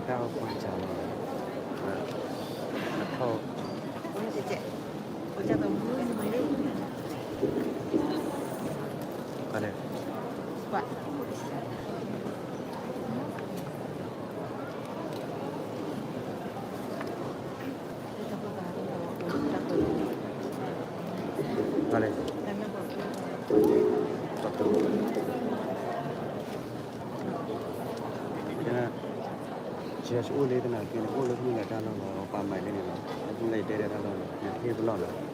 တၢ်အိၣ်ကွၢ်စၢ်လီၤ, အထီၣ်, လဲၣ်, လဲၣ်, ယဆိကမိၣ်လၢသနာ်က့န့ၣ် အိၣ်လၢမုၢ်လၢ်တၢ်လီၢ်လီၤ, ပှၤမၤလၢန့ၣ်လီၤ, လၢမုၢ်လၢ်ယတဲဒၣ်တၢ်လီၢ်လီၤ, ယဟ့ၣ်ပလီၢ်လီၤ.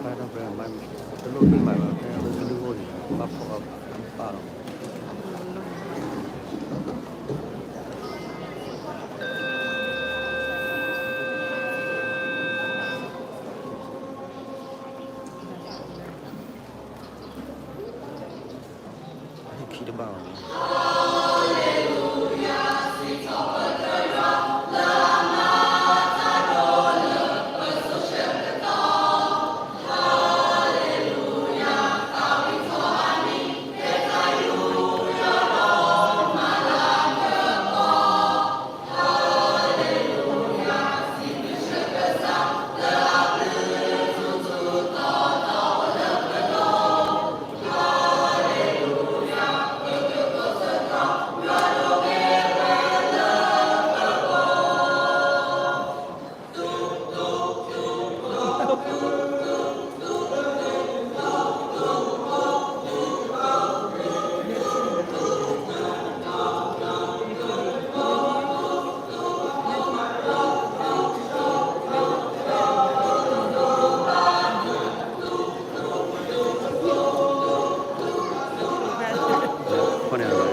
တလိၣ်သ့ၣ်မးလီၤ ဖဲကလုၢ်အိၣ်န့ၣ် ဘၣ်ဖီၣ်အီၤဘၣ်လီၤ. ဟ့ၣ်ခံတဘၣ်ဘၣ်.သရၣ်နာ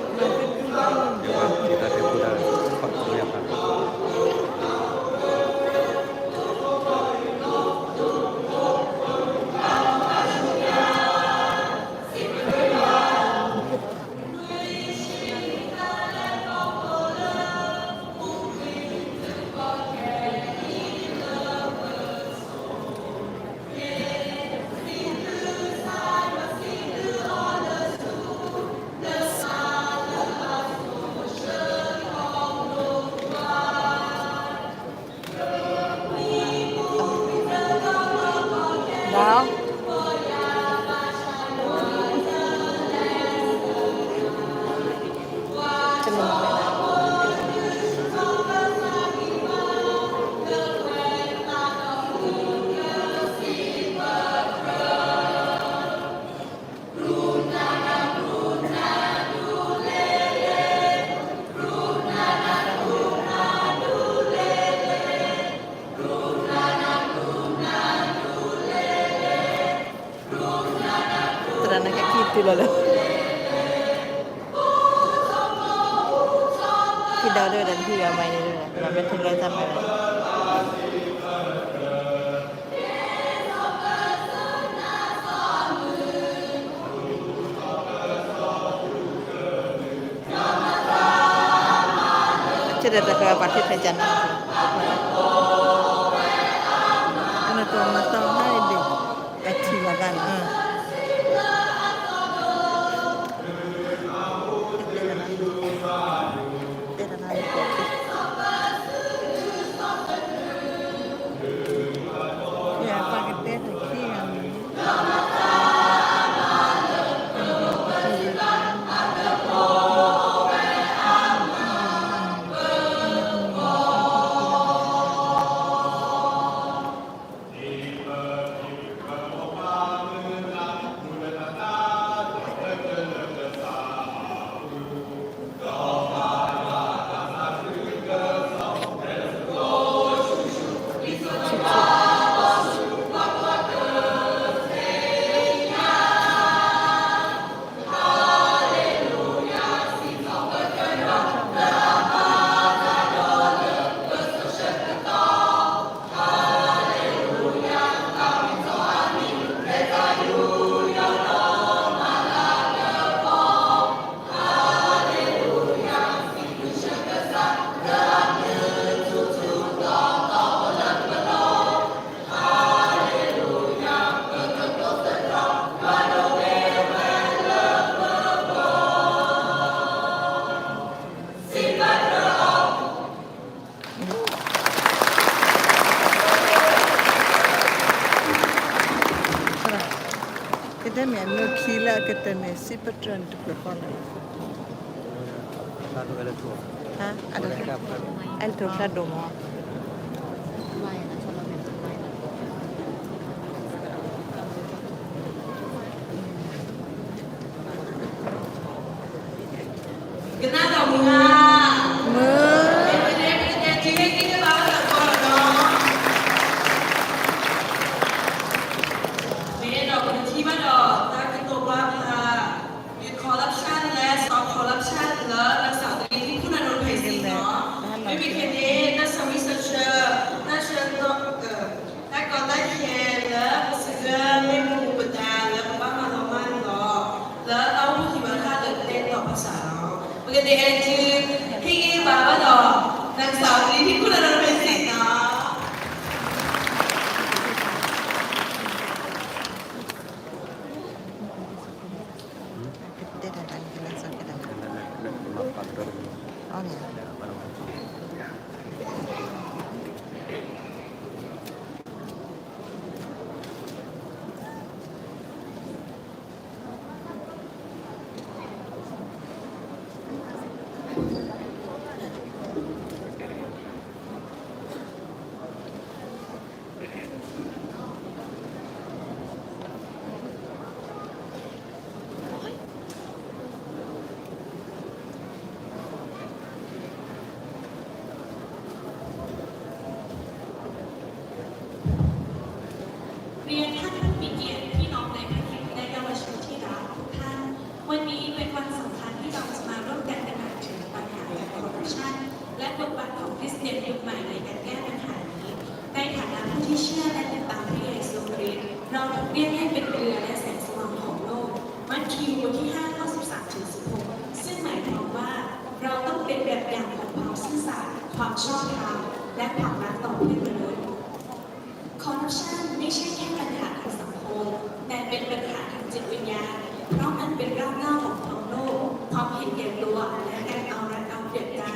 ်က့ခံတုၤလီၤလၢ ခံဒီးလၢဝဲဒၣ် တဟံၣ်ဂၤမၤန့ၣ်လၢ ပမ့ၢ်ထံၣ်လၢတၢ်မၤ ကဲဒီးတၢ်ကပာ်ထံထၢကနၣ်, ကနၣ်ကမၤသီဟါအံၤဒ် အထံၣ်ဘၣ်တၢ်န့ၣ် တဲတၢ်နၤ တဲတၢ်နၤ ယပာ်ကတဲတၢ်ခံဂၤန့ၣ် မ့ၢ်အမ့ၢ်ခံလၢအကတၢၢ်န့ၣ် စံးပတြၢၤန့ၣ်တပှဲၤဃီလီၤ. ဟါ, အဲၣ်ဒိးဖျါဒိၣ်မး. ကနၣ်ဒီးမုၢ်ဧါ, မုၢ်, မ့ၢ်ပကတဲတၢ်တဂ့ၤကဘၣ်လၢကီၢ်ဒီး, မ့ၢ်ဒီးပကထံၣ်ဘၣ်ဒီး တၢ်ကတိၤပာ်ဖျါ ယခီလီၤဖျါလၢ စီၤခီလီၤဖျါလၢ နစးတဂ့ၤ ဖံဖုနၤဒိၣ်ဖဲစ့ၢ်ကီး, မ့မ့ၢ်ခဲန့ၣ် တၢ်ဆၢမုၢ်ဆၢဆၢ, တၢ်ဆၢ, တၢ်ကီတၢ်ခဲလၢ ပစံးဂၢၢ်မ့ၢ်မူပဒါလၢပဘၣ်မၤလီၤမၢ်န့ၣ်လီၤ, လၢတၢ်အိၣ်ဖှိၣ်သံဝဲဒၣ်လၢတဲတီၤဘၣ်ဆၣ်လီၤ. ပကတဲအစု ဟ့ၣ်ဂံၢ်ဘါဘၣ်ဒီး နစးတဂ့ၤ ဖံဖုနၤဒိၣ်ဖဲစ့ၢ်ကီး. เรียนท่านผู้มีเกียรติ พี่น้องในพระคิดและเยาวชนที่รักทุกท่าน วันนี้เป็นวันสำคัญที่เราจะมาร่วมกันตระหนักถึงปัญหาการคอร์รัปชัน และบทบาทของคริสเตียนยุคใหม่ในการแก้ปัญหานี้ ในฐานะผู้ที่เชื่อและติดตามพระเยซูคริสต์ เราถูกเรียกให้เป็นเกลือและแสงสว่างของโลก มัทธิวบทที่ห้าข้อสิบสามถึงสิบหก ซึ่งหมายความว่าเราต้องเป็นแบบอย่างของความซื่อสัตย์ ความชอบธรรม และความรักต่อเพื่อนมนุษย์ คอร์รัปชันไม่ใช่แค่ปัญหาทางสังคม แต่เป็นปัญหาทางจิตวิญญาณ เพราะมันเป็นรากเหง้าของความโลภ ความเห็นแก่ตัว และการเอารัดเอาเปรียบกัน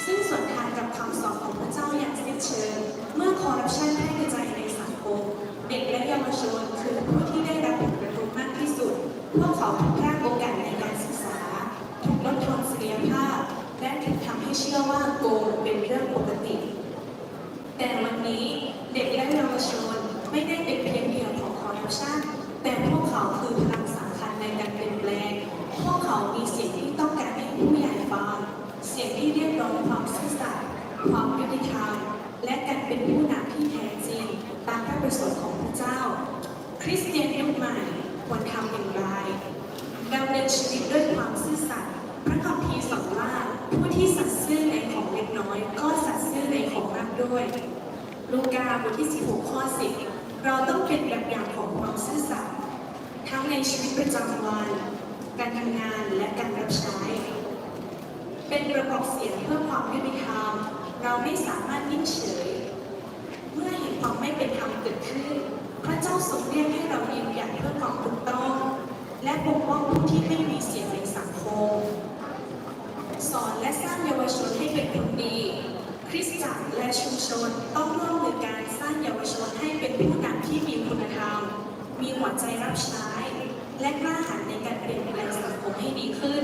ซึ่งสวนทางกับคำสอนของพระเจ้าอย่างสิ้นเชิง เมื่อคอร์รัปชันแพร่กระจายในสังคม เด็กและเยาวชนคือผู้ที่ได้รับผลกระทบมากที่สุด พวกเขาถูกพรากโอกาสในการศึกษา ถูกลดทอนศักยภาพ และถูกทำให้เชื่อว่าโกงเป็นเรื่องปกติ แต่วันนี้เด็กและเยาวชนไม่ได้เป็นเพียงเหยื่อของคอร์รัปชัน แต่พวกเขาคือพลังสำคัญในการเปลี่ยนแปลง พวกเขามีเสียงที่ต้องการให้ผู้ใหญ่ฟัง เสียงที่เรียกร้องความซื่อสัตย์ ความยุติธรรม และการเป็นผู้นำที่แท้จริงตามพระประสงค์ของพระเจ้า คริสเตียนยุคใหม่ควรทำอย่างไร ดำเนินชีวิตด้วยความซื่อสัตย์ พระคัมภีร์สอนว่า ผู้ที่สัตย์ซื่อในของเล็กน้อย ก็สัตย์ซื่อในของมากด้วย ลูกาบทที่สิบหกข้อสิบ เราต้องเป็นแบบอย่างของความซื่อสัตย์ ทั้งในชีวิตประจำวัน การทำงาน และการรับใช้ เป็นกระบอกเสียงเพื่อความยุติธรรม เราไม่สามารถนิ่งเฉย เมื่อเห็นความไม่เป็นธรรมเกิดขึ้น พระเจ้าทรงเรียกให้เรายืนหยัดเพื่อความถูกต้อง และปกป้องผู้ที่ไม่มีเสียงในสังคม สอนและสร้างเยาวชนให้เป็นคนดี คริสตจักรและชุมชนต้องร่วมมือกันสร้างเยาวชนให้เป็นผู้นำที่มีคุณธรรม มีหัวใจรับใช้ และกล้าหาญในการเปลี่ยนแปลงสังคมให้ดีขึ้น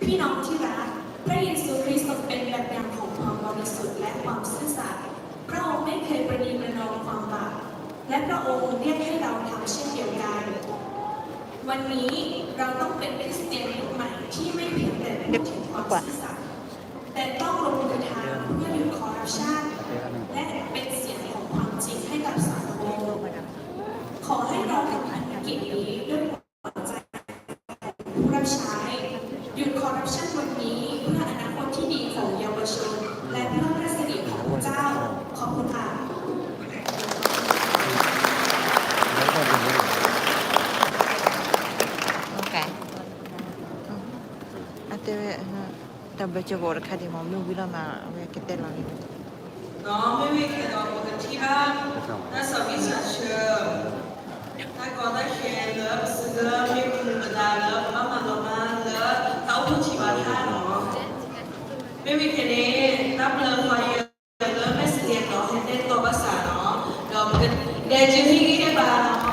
พี่น้องที่รัก พระเยซูคริสต์ทรงเป็นแบบอย่างของความบริสุทธิ์และความซื่อสัตย์ พระองค์ไม่เคยประนีประนอมความบาป และพระองค์เรียกให้เราทำเช่นเดียวกัน วันนี้เราต้องเป็นคริสเตียนยุคใหม่ที่ไม่เพียงแต่พูดถึงความซื่อสัตย์ แต่ต้องลงมือทำเพื่อหยุดคอร์รัปชัน และเป็นเสียงของความจริงให้กับสังคม ขอให้เราทำภารกิจนี้ด้วยหัวใจของผู้รับใช้ หยุดคอร์รัปชันวันนี้เพื่ออนาคตที่ดีของเยาวชน และเพื่อพระสิริของพระเจ้า ขอบคุณค่ะ အတဲဝဲ တၢ်ဘၢၣ်စၢၤကအိၣ်တခါဒံးမ့ၢ် မ့ၢ်ဝံၤလီၤမး အဝဲကတဲလီၤန့ၣ် ဒီးမ့မ့ၢ်ခဲဒီး ပကထံၣ်ဘၣ် တၢ်ဆၢမုၢ်ဆၢဆၢ တၢ်ကီတၢ်ခဲလၢ ပစံးဂၢၢ်မ့ၢ်မူပဒါလၢ ပဘၣ်မၤလီၤမၢ်လၢ တၢ်အိၣ်ဖှိၣ်ထံဘၣ်ထၣ်လီၤ. မ့မ့ၢ်ခဲန့ၣ် တၢ်ဘျၢဃီယဲၢ်လၢ မ့ၢ်စံးယဲၢ်လီၤ ဟဲတဲတီၤဘၣ်ဆၣ်လီၤ. ဒီးပကတဲက့ၤဟ့ၣ်ဂံၢ်ဟ့ၣ်ဘါလီၤ